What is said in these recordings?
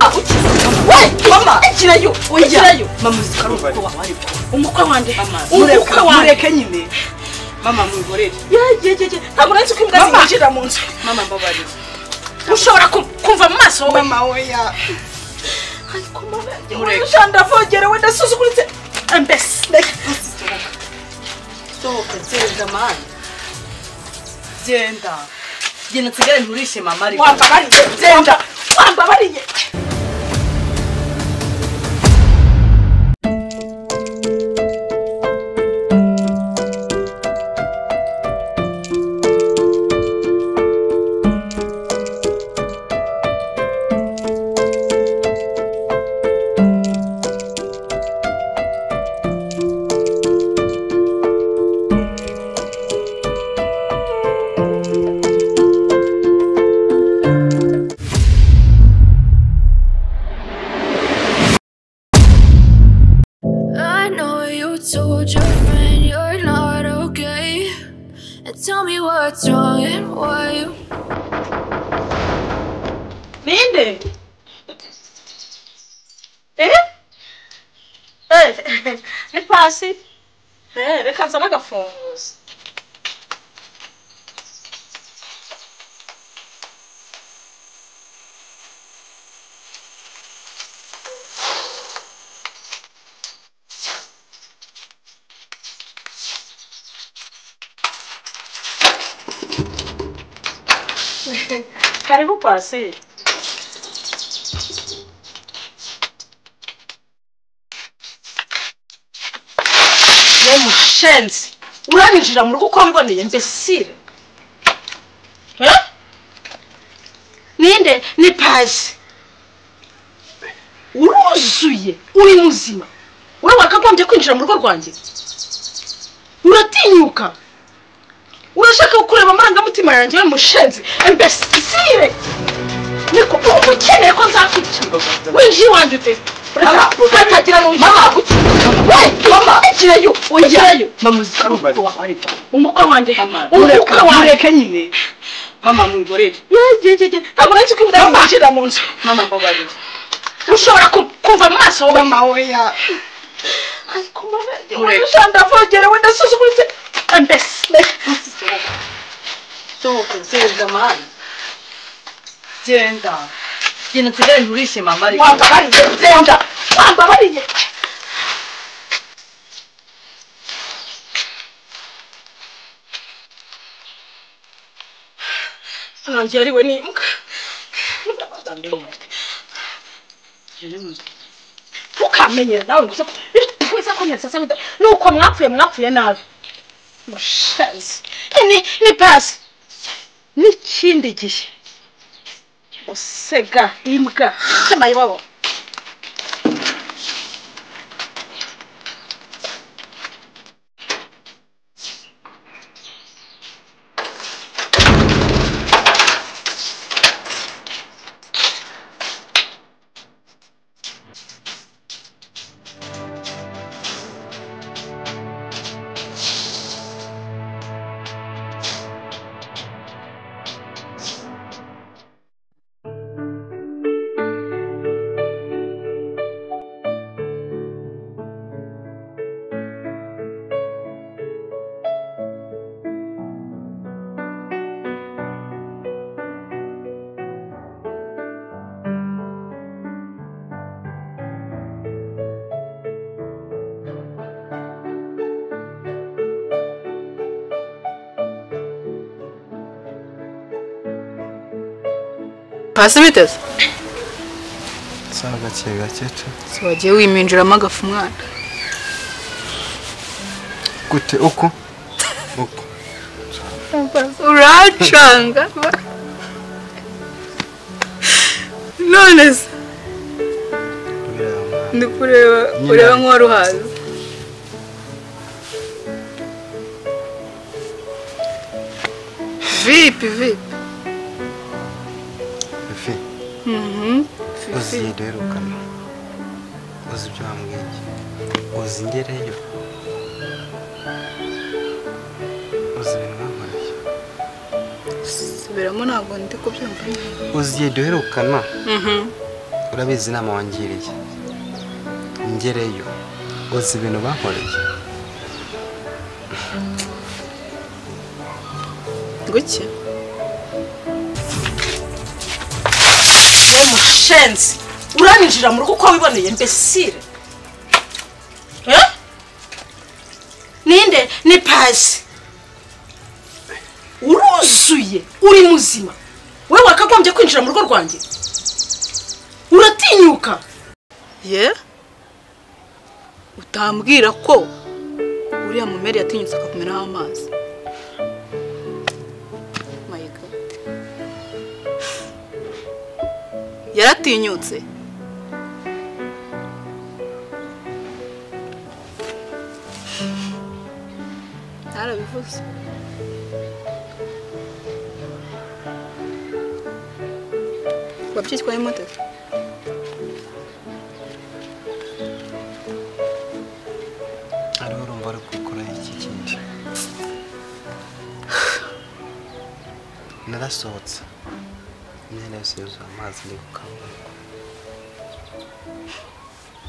nzagukiza. We mama ikirayo ikirayo mama uzikaruko wawe umukwe wande umukwe wande mureke nyine mama mwigorere. Ye ye ye ntabwo nzi ko imbwa zinjira mu nzu. Mama mbabarira. Ushobora kumva mu maso wowe. Mama oya. Ariko mama mureke ndavogerewe ndasuzuguritse mbese. Sohoka genda mani. Genda. Genda nsigare nturishe mama ariko. Wambabariye genda. Wambabariye. Told your friend you're not okay, and tell me what's wrong and why you. Ninde? Eh? Eh, ni pasi. Eh, reka nzana agafunguzo. Karibu pasi. We mushenzi, uraninjira mu rugo uko mboneye mbesire. Eh? Ninde ni pasi. Uruzuye, uri muzima. Uri wakagombye kwinjira mu rugo rwanjye. Uratinyuka. Urashaka kureba amarangamutima yanjye we mushenzi imbesire. Niko ukeneye ko nzakwica. Winjiye iwanjye ute? Hatagira n'uwinjira. We mama ikirayo ikirayo mama uzikaruko wawe umukwe wande umukwe wande mureke nyine mama mwigorere. Ye ye ye ntabwo nzi ko imbwa zinjira mu nzu. Mama mbabarira. Ushobora kumva mu maso wowe. Mama oya. Ariko mama ndavogerewe ndasuzuguritse mbese. Sohoka genda mani. Genda. Genda nsigare nturishe mama ariko. Wambabariye genda. Wambabariye. Nanjye ariwe n'imbwa. Ntukamenyere nawe ngo uze kunyatsa se nuko mwapfuye mwapfuye nabi. Mushazi. Ni pasi. N'ikindi gihe. Usega imbwa cy'amayibobo. Pasi biteze? Sawa gake gake tu. So wagiye wiminjiramo agafu mwana. Gute uko? Uko. Uracanga. None se ndikureba ureba nk'uwaruhaze. Vipi vipi? Fifi. Uzi duherukana. Uzi ibyo wambwiye. Uzi ngereyo. Uzi ibintu bankoreye. Subiramo ntabwo ndi kubyumva. Uzi duherukana. Urabizi inama wangiriye. Ngereyo. Uzi ibintu bankoreye. Guki? We mushenzi, uraninjira mu rugo uko wiboneye imbesire. Eh? Ninde ni pasi. Uruzuye, uri muzima. Wewe wakagombye kwinjira mu rugo rwanjye. Uratinyuka. Ye? Utambwira ko uriya mumeri yatinyutse akakumena amazi. My God. Yaratinyutse. Narabivuze. Wabyitwaye moto? Ariho urumva ari gukora iki kindi. Narasohotse. Imyenda yose yuzuye amazi ndi gukanguka.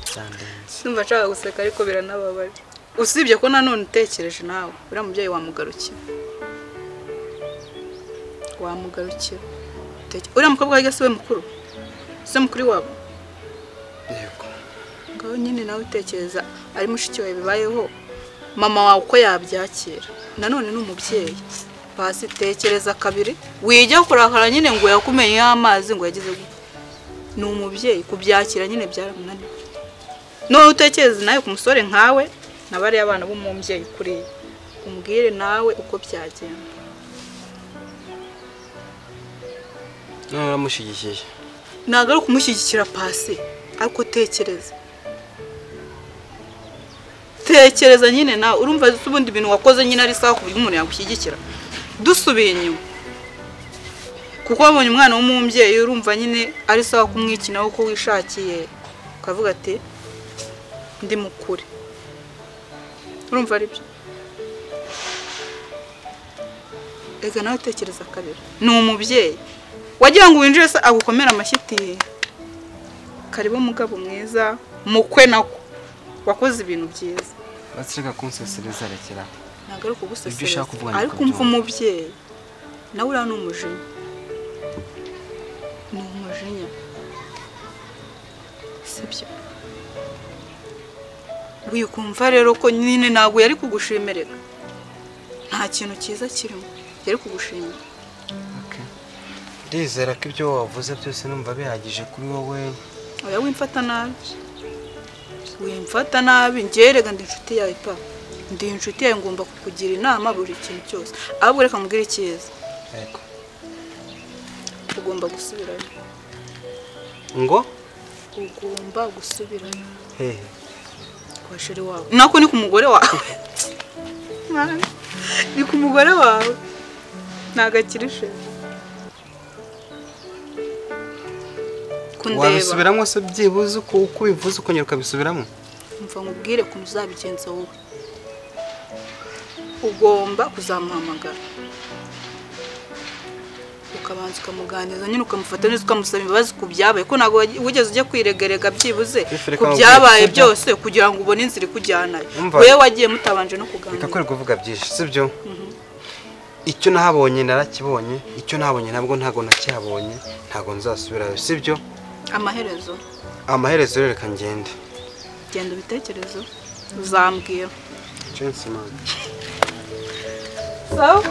Byandenze. Sinumva nshaka guseka ariko biranababaje. Usibye ko nanone utekereje nawe, uriya mubyeyi wamugarukira. Wamugarukira. Uriya mukobwa wajya si we mukuru? Si we mukuru wabo? Yego. Ngaho nyine nawe utekereza ari mushiki wawe bibayeho, mama wawe uko yabyakira. Nanone ni umubyeyi. Pasi tekereza kabiri, wijya kurakara nyine ngo yakumenye amazi ngo yagize gute. Ni umubyeyi kubyakira nyine byaramunaniye. None utekereza nawe ku musore nkawe na bariya abana b'umubyeyi kuri umbwire nawe uko byagenda. None uramushyigikiye? Ntabwo ari ukumushyigikira pasi, ariko tekereza. Tekereza nyine nawe urumva ubundi ibintu wakoze nyine ari sawa ku buryo umuntu yagushyigikira. Dusubiye inyuma. Kuko wabonye umwana w'umubyeyi urumva nyine ari sawa kumwikina uko wishakiye, ukavuga ati ndi mukure. Urumva ari byo? Ega nawe tekereza kabiri. Ni umubyeyi. Wagira ngo winjire se agukomera amashyi. Karibu mugabo mwiza, mukwe nako. Wakoze ibintu byiza. Batsireka kunsesereza rekera. Ntabwo ari kugusesereza. Ariko umva umubyeyi. Nawe uriya ni umujinya. Ni umujinya. Sibyo? Wikumva rero ko nyine ntabwo yari kugushimerera. Nta kintu cyiza kirimo. Yari kugushimira. Okay. Ndizera ko ibyo wavuze byose numva bihagije kuri wowe. Oya wimfata nabi. Wimfata nabi ngerega ndi inshuti yawe pa. Ndi inshuti yawe ngomba kukugira inama buri kintu cyose. Ahubwo reka mubwire icyiza. Yego. Ugomba gusubirayo. Ngo? Ugomba gusubirayo. Hehe. Kwa sheri wawe. Nako ni ku mugore wawe. Ni ku mugore wawe. Nagakirishe. Kundeba. Wabisubiramo se byibuze uko ubivuze ukongera ukabisubiramo? Mva nkubwire ukuntu uzabigenza wowe. Ugomba kuzamuhamagara. Ukabanza ukamuganiriza nyine ukamufata neza ukamusaba imbabazi ku byabaye ko ntabwo wigeze ujya kwiregerega byibuze ku byabaye byose kugira ngo ubone inzira ikujyanayo. Wewe wagiye mutabanje no kuganira. Reka kwereka kuvuga byinshi, sibyo? Icyo nahabonye narakibonye, icyo nahabonye nabwo ntago nakihabonye, ntago nzasubirayo, sibyo? Amaherezo. Amaherezo reka ngende. Genda ubitekerezo uzambwira. Chance man. Sawa?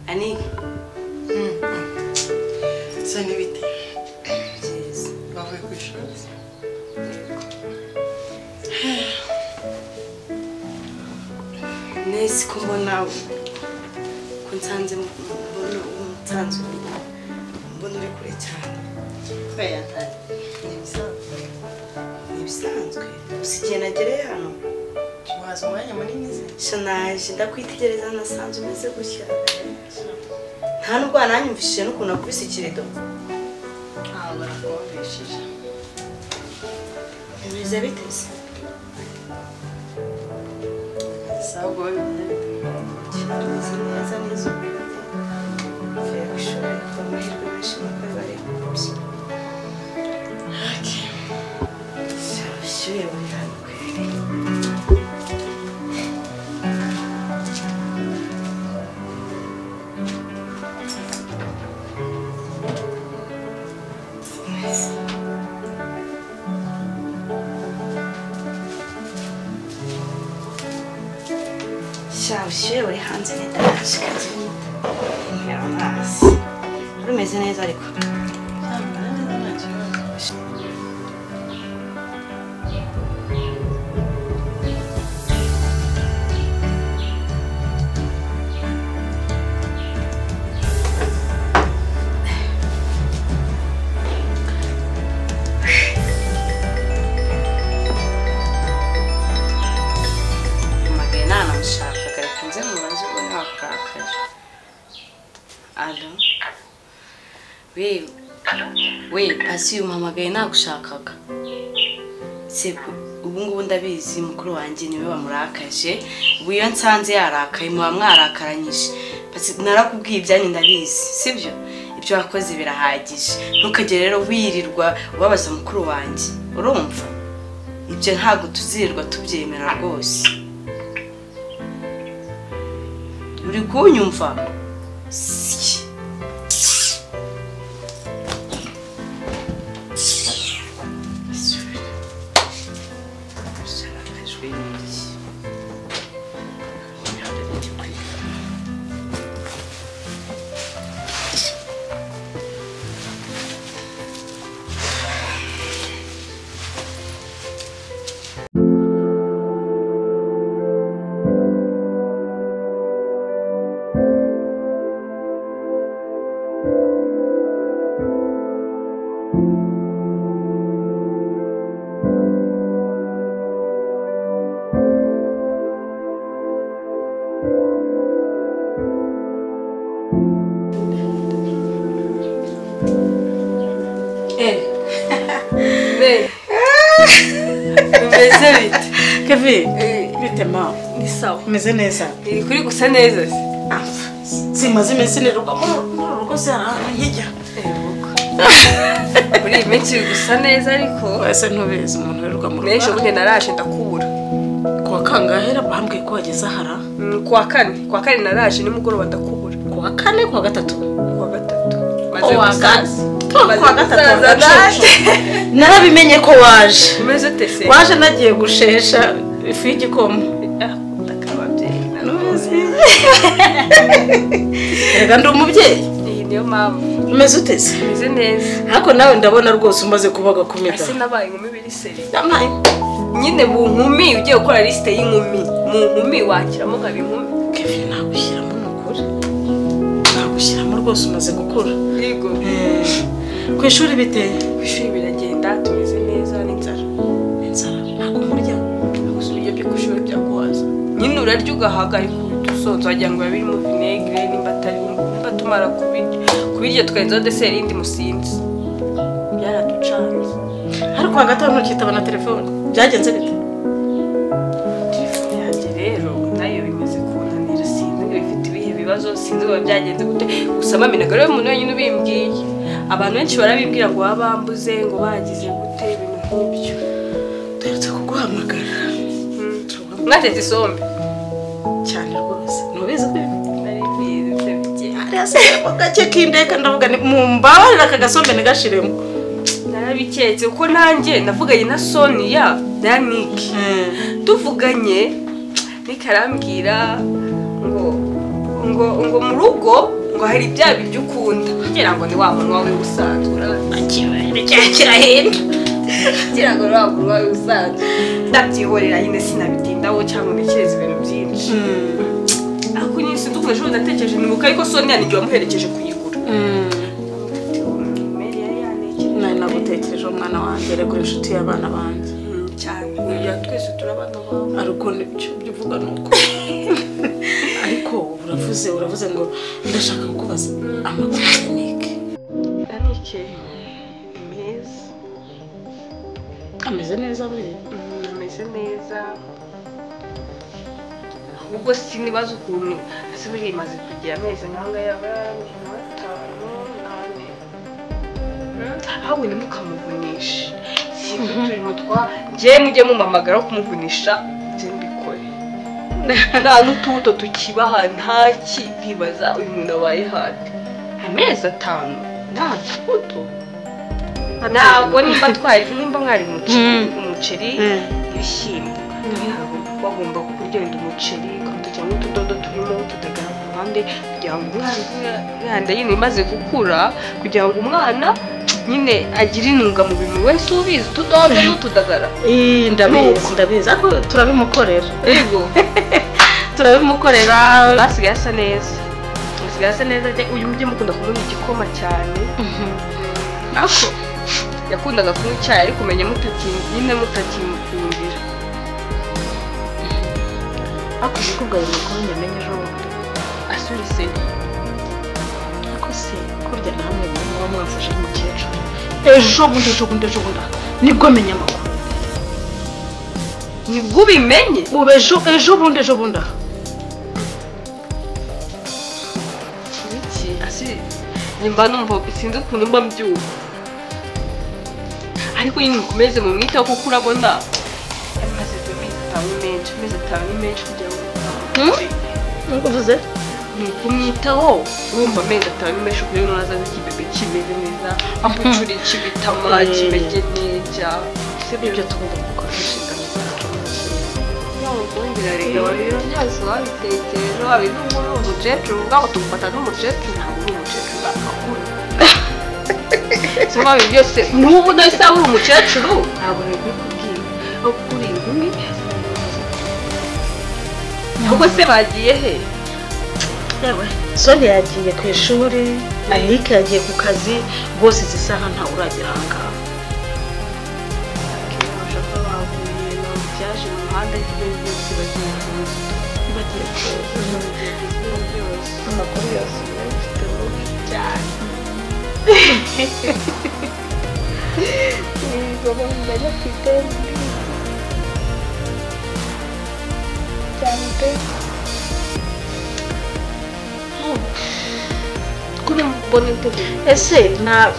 Ani. Se n'ibite. Byiza. Bavuye ku ishuri. Nesi ko mbona Ko nsanze mbona nsanze mbona uri kure cyane. Oya ntari. Ni ibisanzwe. Ni ibisanzwe. Gusa igihe nagereye hano waza umwanya munini se. Sha naje ndakwitegereza nasanze umeze gutya. Nta nubwo wananyumvishije n'ukuntu nakubise ikirido. Ntabwo nakumvishije. Bimeze bite se? Sawa ubwo bimeze bite? Bimeze neza neza. Mvuye ku ishuri ariko amahirwe menshi nuko bari kubye. Okay. Sha ubushyuhe buri hano kweri. Sha ubushyuhe buri hanze ni danger kazi. Ntera amazi. Rumeze neza ariko. Sha bimeze neza nta kibazo. Mpamagaye nanamushakaga reka nze mubaze ubone wakurakaje. Alo? We, we, Pasi umpamagaye nagushakaga. Se ubu ngubu ndabizi mukuru wanjye niwe wamurakaje. Ubu iyo nsanze yarakaye muba mwarakaranyije. Pasi narakubwiye ibyanyu ndabizi, sibyo? Ibyo wakoze birahagije. Ntukajye rero wirirwa ubabaza mukuru wanjye. Urumva? Ibyo ntabwo tuzirirwa tubyemera rwose. Uri kunyumva? Si. Bimeze bite? Kevin, bite ma? Ni sawa. Umeze neza? Iri kuri gusa neza se. Simaze iminsi nirirwa muri uru rugo se hari ahantu nkijya. Muri iyi minsi uri gusa neza ariko Wese ntubizi umuntu wirirwa mu rugo. n'ejo bundi naraje ndakubura. Kuwa kangahe bambwiye ko wageze ahara? Kuwa kane naraje nimugoroba ndakubura. Kuwa kane, kuwa gatatu? Kuwa gatatu. Kuwa gusaza. Kuwa gatatu naje. Narabimenye ko waje. Umeze ute se? Waje nagiye gushesha ifu y'igikoma. Ndakababyeyi. Ntubizi. Erega ndi umubyeyi. Iyi niyo mpamvu. Umeze ute se? Umeze neza. Ariko nawe ndabona rwose umaze kuba gakomeza. Ese nabaye inkumi biri seri. Yamaye. Nyine mu nkumi ugiye gukora liste y'inkumi. Mu nkumi wakiramo nkaba inkumi. Kevin nagushyiramo nukuri. Nagushyiramo rwose umaze gukura. Yego. Ku ishuri bite? Ku ishuri biragenda tumeze neza n'inzara. Inzara ntabwo murya. Gusa ibiryo byo ku ishuri byaguhaza. Nyine urarya ugahaga ariko udusonzo wagira ngo biba birimo vinegere nimba atari nimba tumara kubirya tukarenzaho deseri yindi musinzi. Byaraducanze. Ariko hagati aho ntukitaba na telefone. Byagenze bite? Telefone yanjye rero nayo bimaze kunanira sinzi ngo bifite ibihe bibazo sinzi ngo byagenze gute gusa maminaga rero umuntu wenyine ubimbwiye. Abantu benshi barabibwira ngo babambuze ngo bagize gute ibintu nk'ibyo. Duherutse kuguhamagara. Mwatetse isombe cyane rwose. Ntubizi ko nari mbizi ibyo bigiye. Hariya se gake k'indeka ndavuga ni mumbabarira aka gasombe ntigashiremo. Narabiketse kuko nanjye navuganye na Sonia na Nick. Tuvuganye Nick arambwira ngo ngo ngo mu rugo ngo hari bya biryo ukunda kugira ngo ni wa muntu wawe usanzwe kirahenda kugira ngo ni wa muntu wawe usanzwe ndabyihorera nyine sinabitindaho cyangwa ntekereza ibintu byinshi ariko nyine sinzi ukuntu Ahubwo ejo natekereje nibuka ariko Sonia ni wamuherekeje kuyigura. Nari nagutekereje umwana wanjye rego inshuti y'abana banjye. Cyane. Uya twese turabana bawe. Ariko nibyo uvuga nuko. Ariko uravuze ngo ndashaka kukubaza amakuru ya Nick. Nick meza. Ameze neza buriya. Ameze neza. Ubwo sinibaza ukuntu ese buriya imaze kugira amezi nk'anga yaba atanu nane. Ahubwo ntimukamuvunishe. Sinzi uturimo twa njye mujye mumamagara kumuvunisha njye mbikore. Nta n'utubuto tukibaha ntaki nkibaza uyu muntu abaye hate. Amezi 5 nta tubuto. Ntabwo nimba twari nimba mwari umuceri ibishyimbo. Bagomba kurya umuceri ukamutekera n'utudodo turimo tutagara ku ruhande kugira ngo umwana nyine imaze gukura kugira ngo umwana nyine agire intungamubiri wese ubizi utudodo n'utudagara. Ndabizi ariko turabimukorera. Yego. Turabimukorera basigaye asa neza. Basigaye asa neza uyu mujye mukunda kumuha igikoma cyane. Ako yakundaga kunywa icyayi ariko umenye nyine mutakimukundira. Ako zikubwa amakuru nyamenye ejo bundi. Asurise. Ako se kurya namwe muba mwamfashe nk'umukecuru. Ejo bundi nibwo menya amakuru. Nibwo ubimenye? Ubu ejo bundi. Iki asi nimba numva sinzi ukuntu mba mbyumva. Ariko nyine mukomeze mumwiteho kuko urabona amaze amezi 5 menshi kugira ngo uvuze ni kumwitaho urumva amezi 5 menshi kugira ngo nazaze ikibebe kimeze neza apucuri kibitama kimeze neza. Ibyo tugomba gukora inshingano zacu. Birarega byose wabitekereje wabivuga umukecuru ubwaho tumufata n'umukecuru ntabwo uri umukecuru bakakura. Soma byose n'ubu nahise uri umukecuru ntabwo nabikubwiye uri inkumi. Ahubwo se bagiye he? Yewe Sonia yagiye ku ishuri, Nick yagiye ku kazi, bose izi saha ntawe uragera aha ngaha. Byaje mu muhanda byose bagiye bagiye byose amakuru yose mfite cyane. Ndayafite cyane pe. Kuri mbona integuye. Ese na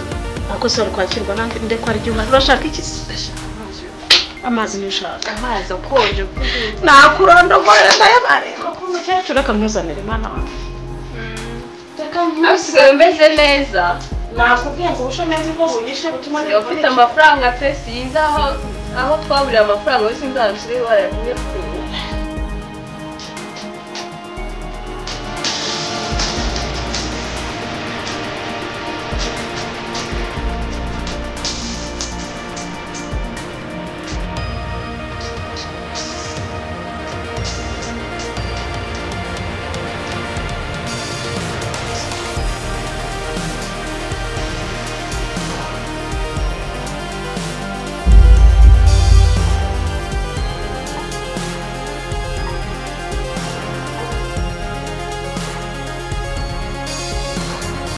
ako se kwakirwa nanjye ndeko ari igihe urashaka iki? Amazi nishaka. Amazi akonje. Nakurondogora ndayabareba ko umukecuru akamuzanira imana wawe. Asigaye meze neza. Nakubwiye ngo ubushomeri bwo bunyishe butuma ufite amafaranga pe sinzi aho twaburiye amafaranga yose nzarushireho barayakura.